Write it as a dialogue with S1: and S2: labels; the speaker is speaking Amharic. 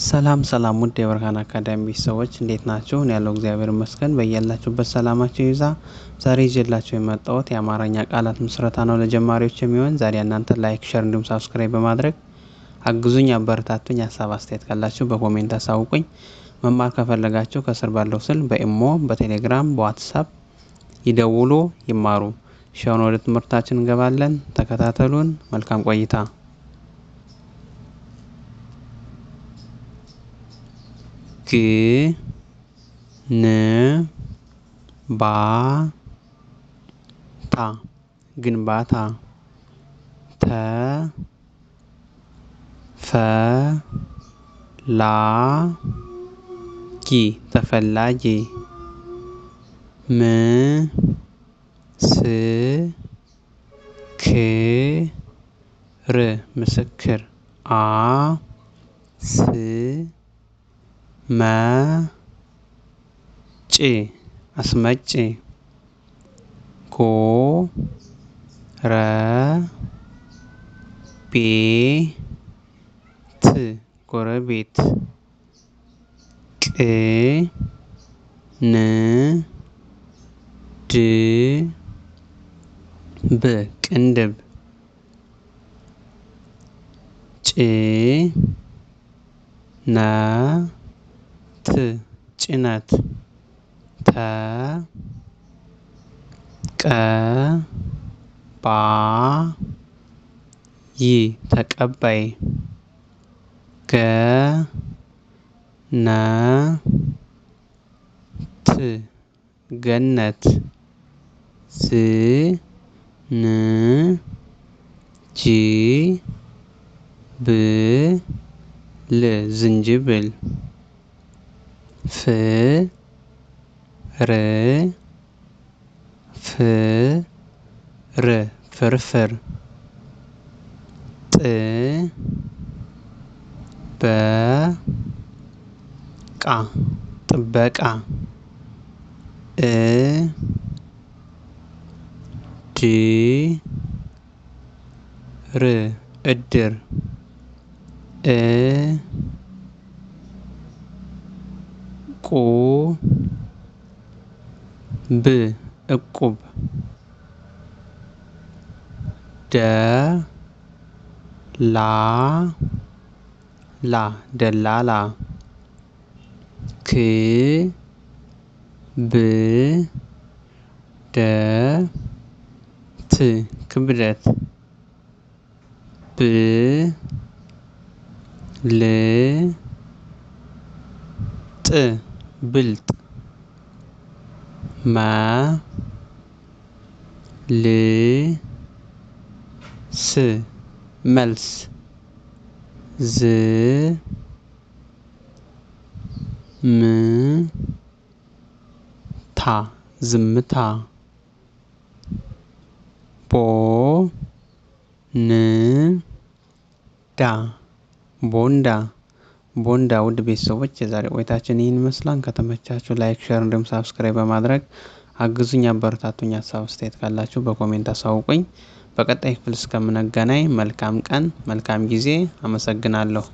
S1: ሰላም ሰላም ውድ የብርሃን አካዳሚ ሰዎች እንዴት ናችሁ? እኔ ያለው እግዚአብሔር ይመስገን። በያላችሁበት ሰላማችሁ ይብዛ። ዛሬ ይዤላችሁ የመጣሁት የአማርኛ ቃላት ምስረታ ነው ለጀማሪዎች የሚሆን። ዛሬ እናንተ like፣ share እንዲሁም subscribe በማድረግ አግዙኝ፣ አበረታቱኝ። ሀሳብ አስተያየት ካላችሁ በ comment አሳውቁኝ። መማር ከፈለጋችሁ ከስር ባለው ስልክ በኢሞ፣ በቴሌግራም፣ በዋትሳፕ ይደውሉ፣ ይማሩ። አሁን ወደ ትምህርታችን እንገባለን። ተከታተሉን። መልካም ቆይታ። ግ ን ባ ታ ግንባታ። ተ ፈ ላ ጊ ተፈላጊ። ም ስ ክ ር ምስክር። አ ስ መ ጭ አስመጪ። ጎ ረ ቤ ት ጎረቤት። ቅ ን ድ ብ ቅንድብ። ጭ ነ ት ጭነት። ተ ቀ ባ ይ ተቀባይ። ገ ነ ት ገነት። ዝ ን ጅ ብ ል ዝንጅብል። ፍ ር ፍ ር ፍርፍር። ጥ በ ቃ ጥበቃ። እ ድ ር እድር። እ ቁ ብ እቁብ። ደ ላ ላ ደላላ። ክ ብ ደ ት ክብደት። ብ ል ጥ ብልጥ። መ ል ስ መልስ። ዝ ም ታ ዝምታ። ቦ ን ዳ ቦንዳ ቦንዳ። ውድ ቤተሰቦች የዛሬ ቆይታችን ይህን ይመስላል። ከተመቻችሁ like፣ share እንዲሁም subscribe በማድረግ አግዙኝ፣ አበረታቱኝ። ሀሳብ አስተያየት ካላችሁ በ comment አሳውቁኝ። በቀጣይ ክፍል እስከምንገናኝ መልካም ቀን፣ መልካም ጊዜ። አመሰግናለሁ።